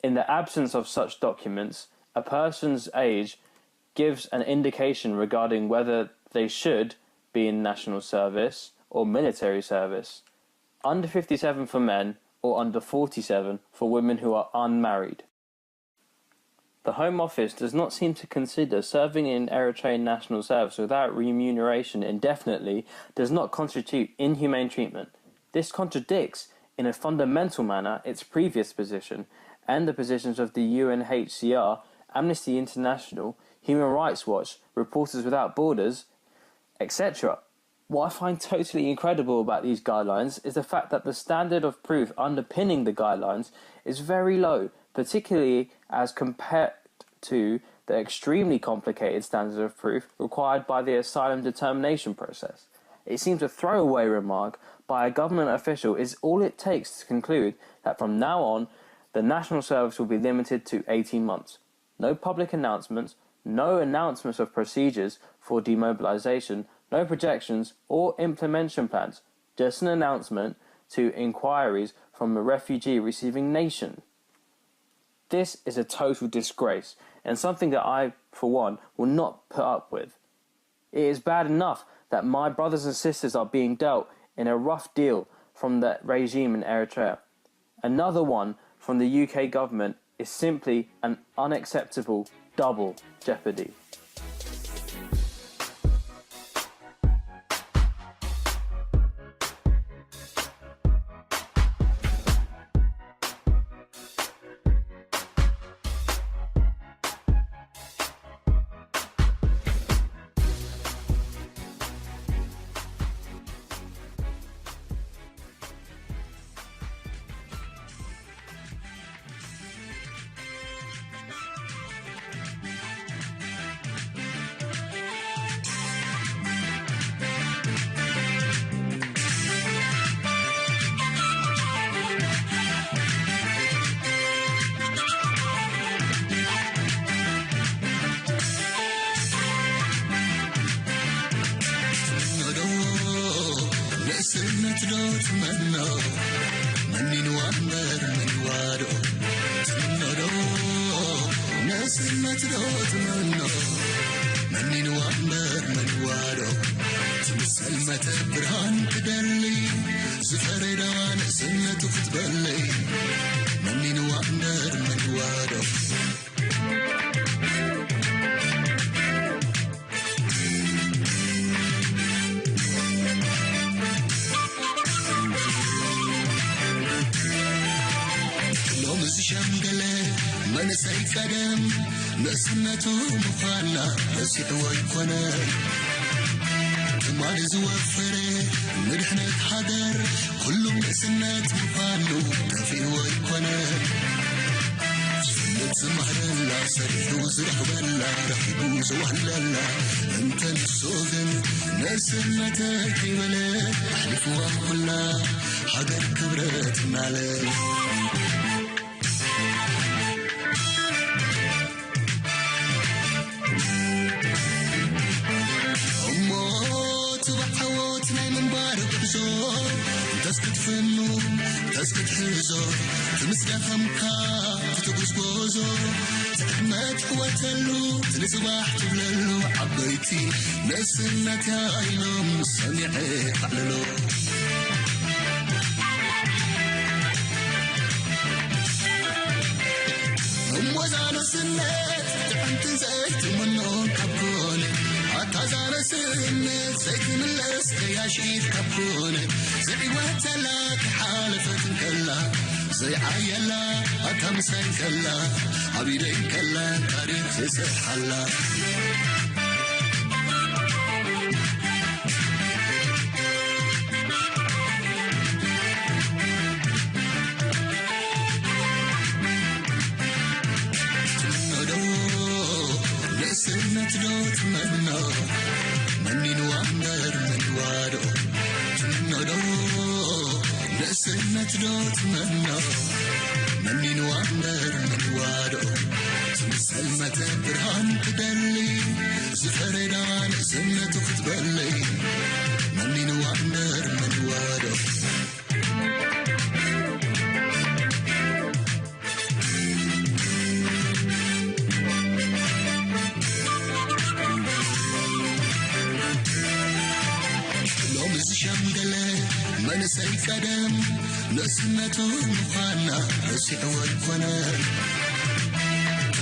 In the absence of such documents, a person's age gives an indication regarding whether they should be in national service or military service. Under fifty-seven for men or under forty-seven for women who are unmarried. The Home Office does not seem to consider serving in Eritrean national service without remuneration indefinitely does not constitute inhumane treatment. This contradicts, in a fundamental manner, its previous position and the positions of the U N H C R, Amnesty International, Human Rights Watch, Reporters Without Borders, et cetera. What I find totally incredible about these guidelines is the fact that the standard of proof underpinning the guidelines is very low, particularly as compared to the extremely complicated standard of proof required by the asylum determination process. It seems a throwaway remark by a government official is all it takes to conclude that from now on, the national service will be limited to eighteen months. No public announcements, no announcements of procedures for demobilization, no projections or implementation plans, just an announcement to inquiries from a refugee receiving nation. This is a total disgrace and something that I, for one, will not put up with. It is bad enough that my brothers and sisters are being dealt in a rough deal from the regime in Eritrea. Another one from the U K government is simply an unacceptable double jeopardy.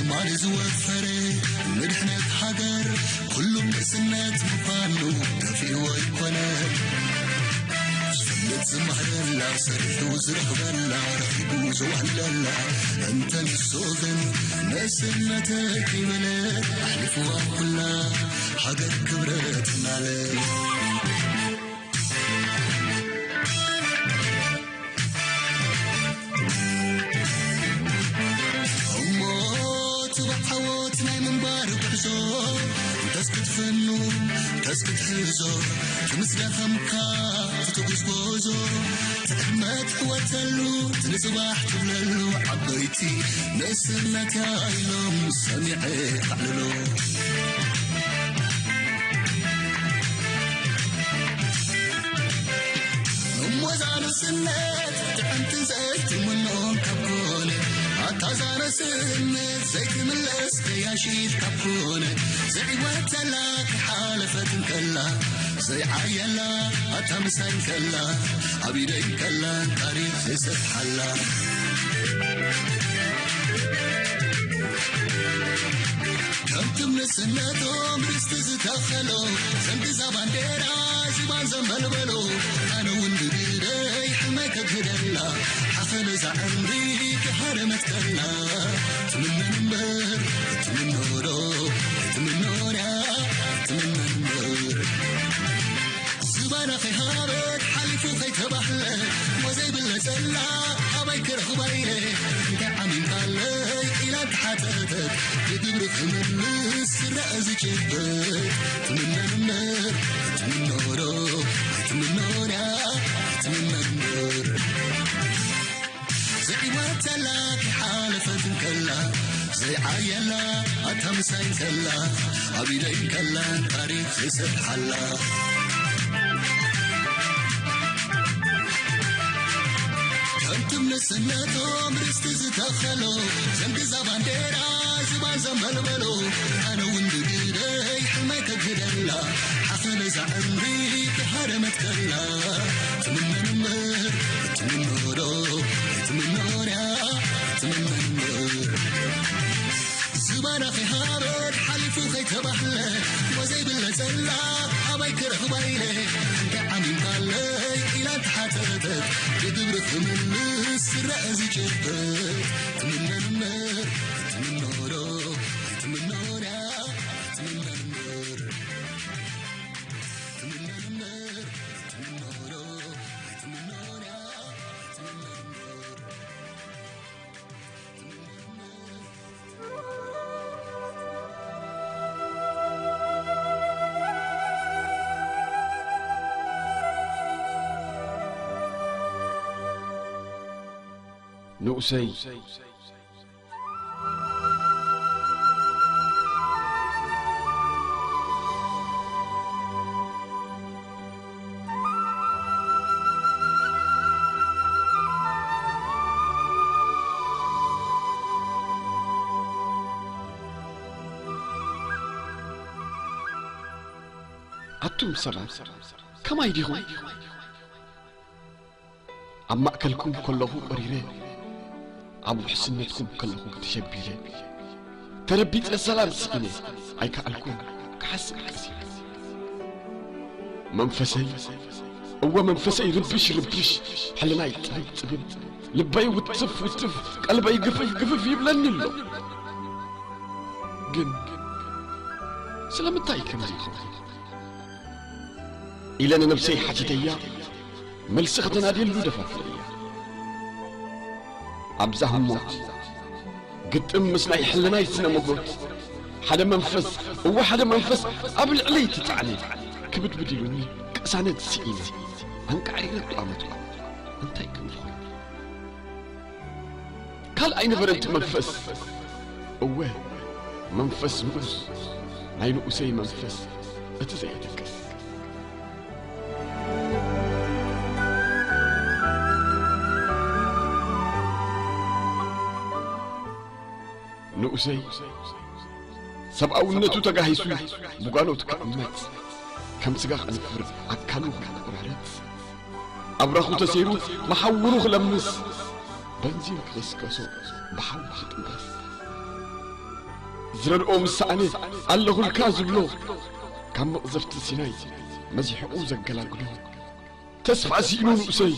ማን ዝወፈረ ንድሕነት ሃገር፣ ኩሉም ንእስነት ምዃኑ ከፊእዎ ኣይኮነን። ዝፈልጥ ዝማህረላ፣ ሰሪሑ ዝረኽበላ፣ ረኺቡ ዘዋህልለላ፣ እንተ ንሱ ግን ንእስነተይ ከይበለ ኣሕሊፍዋ ኩላ ሃገር ክብረት እናለ። እሞ ትባዕ ዓወት ናይ ምንባር ጉዕዞ፣ እንተስ ክትፍኑ፣ እንተስ ክትሕዞ፣ ትምስደኸምካ ትትጉዝጎዞ፣ ትዕመት ሕወተሉ፣ ትንጽባሕ ትብለሉ፣ ዓበይቲ ንእስነትያ ኢሎም ሰሚዐ ኣዕልሎ። እሞ እዛ ንእስነት ጥዕምቲ ዘይትምኖ ካብ ኮነ፣ ኣታ እዛ ንእስነት ዘይትምለስ ገያሺት ካብ ኮነ፣ ዘይወተላ ከይሓለፈት እንከላ፣ ዘይዓየላ ኣታ ምሳይ እንከላ፣ ኣብ ኢደይ እንከላ ታሪኽ ዘይሰፍሓላ። ከምቲ ንእስነቶም ርስቲ ዝተኸሎ፣ ዘንግዛ ባንዴራ ዝባን ዘንበልበሎ፣ ኣነ እውን ብግደይ ሕልመይ ከግህደላ፣ ሓኸለ እዛ ዕምሪ ክሃረመት ከላ፣ ትምነን እምበር ትምኖ ዶ፣ ትምኖ ድያ፣ ትምነን እምበር። ዝባና ከይሃበት ሓሊፉ ከይተባህለ፣ ወዘይ ብለጸላ ኣባይ ክረኽባ ኢለ፣ እንታይ ዓሚምካለይ ኢላ ተሓተተት፣ ብግብሪ ክምልስ ዝረአ ዝጭበጥ፣ ትምነን እምበር ትምኖ ዶ፣ ትምኖ ድያ፣ ትምነን እምበር። ዘይወተላ ከይሓለፈት እንከላ፣ ዘይዓየላ ኣታ ምሳይ እንከላ፣ ኣብ ኢደይ እንከላ ታሪኽ ዘይሰፍሓላ። ከምቲ ንእስነቶም ርስቲ ዝተኸሎ፣ ዘንግዛ ባንዴራ ዝባን ዘንበልበሎ፣ ኣነ እውን ብግደይ ሕልመይ ከግደላ፣ ሓኸለ እዛ ዕምሪ ክሃረመት ከላ፣ ትምነን እምበር ትምኖ ዶ፣ ትምኖ ድያ፣ ትምነን እምበር። ዝባና ከይሃበት ሓሊፉ ከይተባህለ፣ ወዘይ ብለጸላ ኣባይ ክረኽባ ኢለ፣ እንታይ ዓሚምካለይ ኢላ ተሓተተት፣ ብግብሪ ክምልስ ዝረአ ዝጭበጥ፣ ትምነን እምበር ትምኖ ዶ፣ ትምኖ ድያ፣ ትምነን እምበር። ትምነን እምበር ትምኖ ዶ፣ ትምኖ ድያ፣ ትምነን እምበር። ንኡሰይ፣ ኣቱም ሰባት፣ ከማይ ዲኹም? ኣብ ማእከልኩም ከለኹ ቆሪረ፣ ኣብ ውሕስነትኩም ከለኹ ተሸቢረ፣ ተረቢጸ ሰላም ስኢነ፣ ኣይከኣልኩን ክሓስብ ቀሲነ። መንፈሰይ፣ እወ መንፈሰይ ርብሽ ርብሽ፣ ሕልናይ ጥብብ ጥብብ፣ ልበይ ውትፍ ውትፍ፣ ቀልበይ ግፍፍ ግፍፍ ይብለኒ ኣሎ። ግን ስለምንታይ ከምዚ ይኸውን? ኢለ ንነብሰይ ሓቲተያ፣ መልሲ ከተናድየሉ ደፋፍለያ። ኣብዛ ህሞት፣ ግጥም ምስ ናይ ሕልናይ ስነ መጎት፣ ሓደ መንፈስ፣ እወ ሓደ መንፈስ ኣብ ልዕለይ ተጻዕነ። ክብድብድ ኢሉኒ፣ ቅሳነት ስኢነ፣ ኣንቃዒረ ቋመትኩ። እንታይ ከም ዝኾነ ካልእ ኣይነበረን እቲ መንፈስ። እወ፣ መንፈስ ንኡስ፣ ናይ ንኡሰይ መንፈስ፣ እቲ ዘየደቅስ። ንኡሰይ፣ ሰብኣውነቱ ተጋሂሱ፣ ብጓኖት ክዕመጽ፣ ከም ስጋ ክነፍር፣ ኣካሉ ክቆራረጽ፣ ኣብራኹ ተሰይሩ፣ መሓውሩ ክለምስ፣ በንዚን ክቕስቀሶ፣ ብሓዊ ክጥበስ። ዝረድኦ ምስ ሰኣነ ኣለኹልካ ዝብሎ፣ ካብ መቕዘፍቲ ሲናይ መዚሕቑ ዘገላግሎ። ተስፋ ስኢኑ ንኡሰይ፣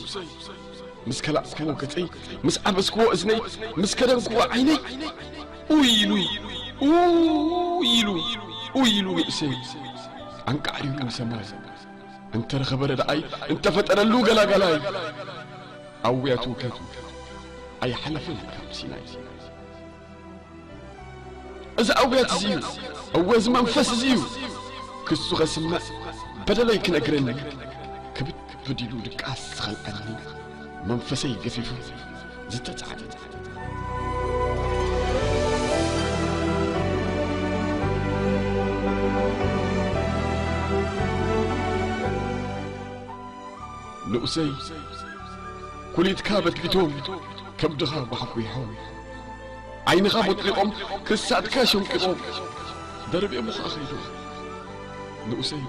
ምስ ከላእክዎ ገጸይ፣ ምስ ዓበስክዎ እዝነይ፣ ምስ ከደንክዎ ዓይነይ፣ ኡይ ኢሉ፣ ኡይ ኢሉ፣ ኡይ ኢሉ ንእሰይ ኣንቃዕሪሩ ንሰማይ። እንተረኸበ ረድኣይ፣ እንተፈጠረሉ ገላጋላይ፣ ኣውያቱ ከቱ ኣይሓለፈን ካብ ሲናይ። እዚ ኣውያት እዚ እዩ፣ እወ፣ እዚ መንፈስ እዚ እዩ። ክሱ ኸስምዕ፣ በደለይ ክነግረኒ፣ ክብድ ኢሉ ድቃስ ዝኸልኣኒ፣ መንፈሰይ ገፊፉ ዝተጻዕነ። ንኡሰይ፣ ኩሊትካ በትቢቶም፣ ከብድኻ ጓሕጒሖም፣ ዓይንኻ ቦጥሊቖም፣ ክሳድካ ሸምቂቖም፣ ደርብዮምኻ ኸይዶም። ንኡሰይ፣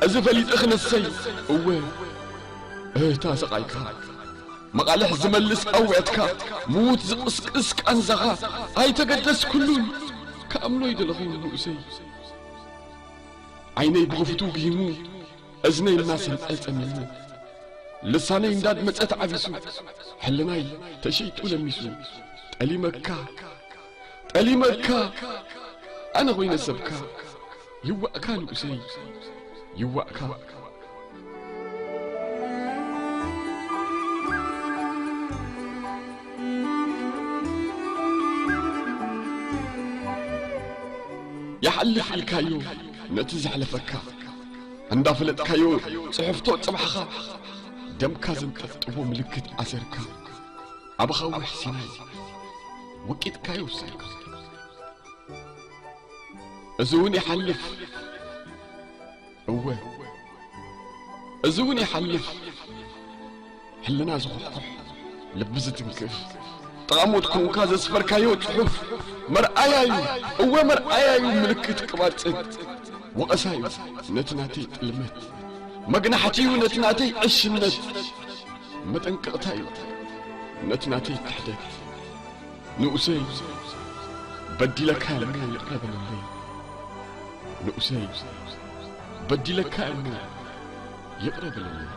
እዚ ፈሊጠ ክነሰይ፣ እወ፣ እህታ ሰቓይካ፣ መቓልሕ ዝመልስ ኣውያትካ፣ ምዉት ዝቕስቅስ ቃንዛኻ፣ ኣይተገደስኩሉን፣ ክኣምኖ ይደለኹ ንኡሰይ። ዓይነይ ብኽፉቱ ግሂሙ፣ እዝነይ እናሰምዐ ጸሚሙ፣ ልሳነይ እንዳድመጸ ተዓቢሱ፣ ሕልናይ ተሸይጡ ለሚሱ። ጠሊመካ፣ ጠሊመካ፣ ኣነ ኾይነ ሰብካ፣ ይዋእካ ንኡሰይ፣ ይዋእካ። ይሓልፍ ኢልካዮ ነቲ ዘሕለፈካ፣ እንዳፈለጥካዮ ጽሕፍቶ ጽባሕኻ፣ ደምካ ዘንጠፍጥቦ ምልክት ኣሰርካ፣ ኣብ ኣኻውሕ ሲናይ ወቂጥካዮ ውሳኔካ። እዚ እውን ይሓልፍ፣ እወ፣ እዚ እውን ይሓልፍ። ሕልና ዝኹሕኩሕ፣ ልቢ ዝትንክፍ፣ ጠቓሞት ኮንካ ዘስፈርካዮ ጽሑፍ መርኣያ እዩ። እወ፣ መርኣያ እዩ፣ ምልክት ቅባጽን ወቐሳ እዩ ነቲ ናተይ ጥልመት፣ መግናሕቲ እዩ ነቲ ናተይ ዕሽነት፣ መጠንቀቕታ እዩ ነቲ ናተይ ክሕደት። ንኡሰይ፣ በዲለካ እሞ ይቕረ በለለይ። ንኡሰይ፣ በዲለካ እሞ ይቕረ በለለይ።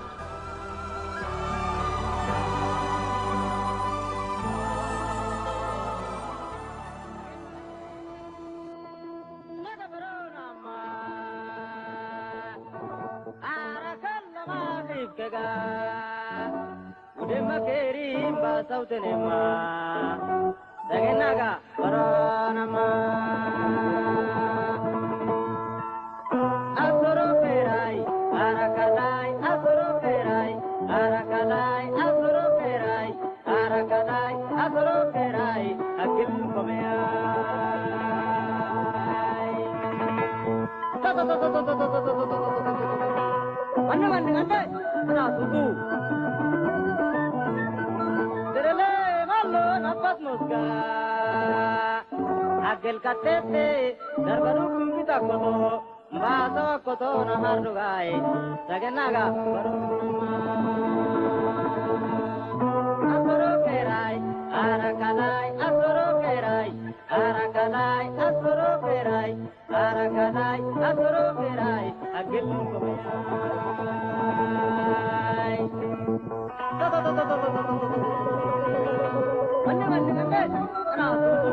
Ara kallama kifkega. Udema kerim ba sautenema. Sagenaga koronama. Asoro kerai, arakalai, asoro kerai, arakalai, asoro kerai, arakalai, asoro kerai, akil komeai. Mande mande mande. Nah, tutu. Terele malo napas mosga. Agel katete darbaru kumbita koto. Baso koto na hardugai. Sagenaga baru. Asoro kerai, arakalai, asoro kerai, arakalai, asoro kerai. Arakalai, asoro kerai, agil komeai. Mande, mande, mande. Ana, tutu.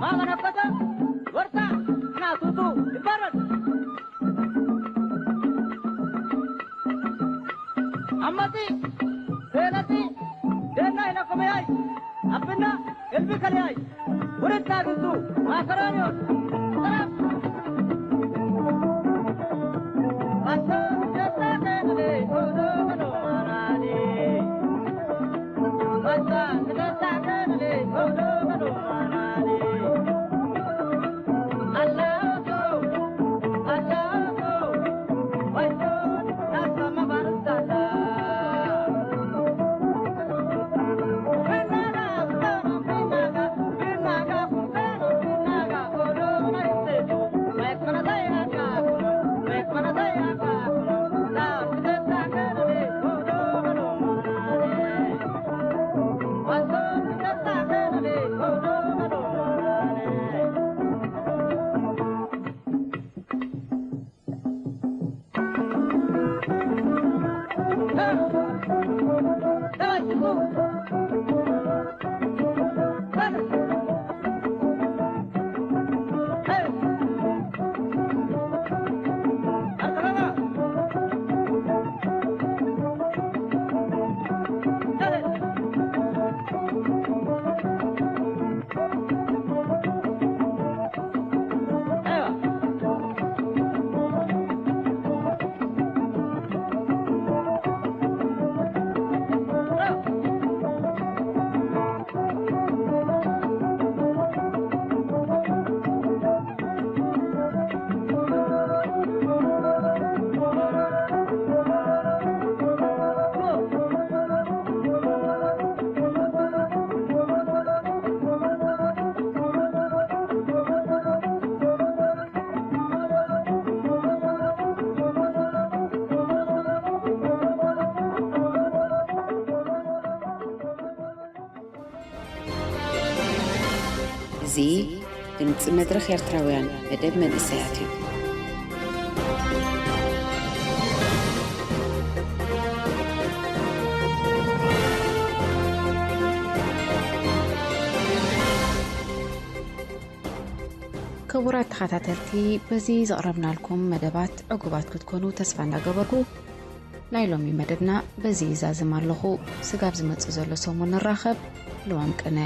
ማመነኮተ ወርታ ናቱቱ ይባረር። ኣመቲ ሴነቲ ደና ኢለኩምያይ ኣፍና እልቢ ከልያይ ውርድ ናቱቱ ማከራኒዮን ጥራፍ እዚ ድምፂ መድረኽ ኤርትራውያን መደብ መንእሰያት እዩ። ክቡራት ተኸታተልቲ፣ በዚ ዘቕረብናልኩም መደባት ዕጉባት ክትኮኑ ተስፋ እንዳገበርኩ፣ ናይ ሎሚ መደብና በዚ ይዛዝም ኣለኹ። ስጋብ ዝመጽእ ዘሎ ሰሙን ንራኸብ። ልዋም ቅነ።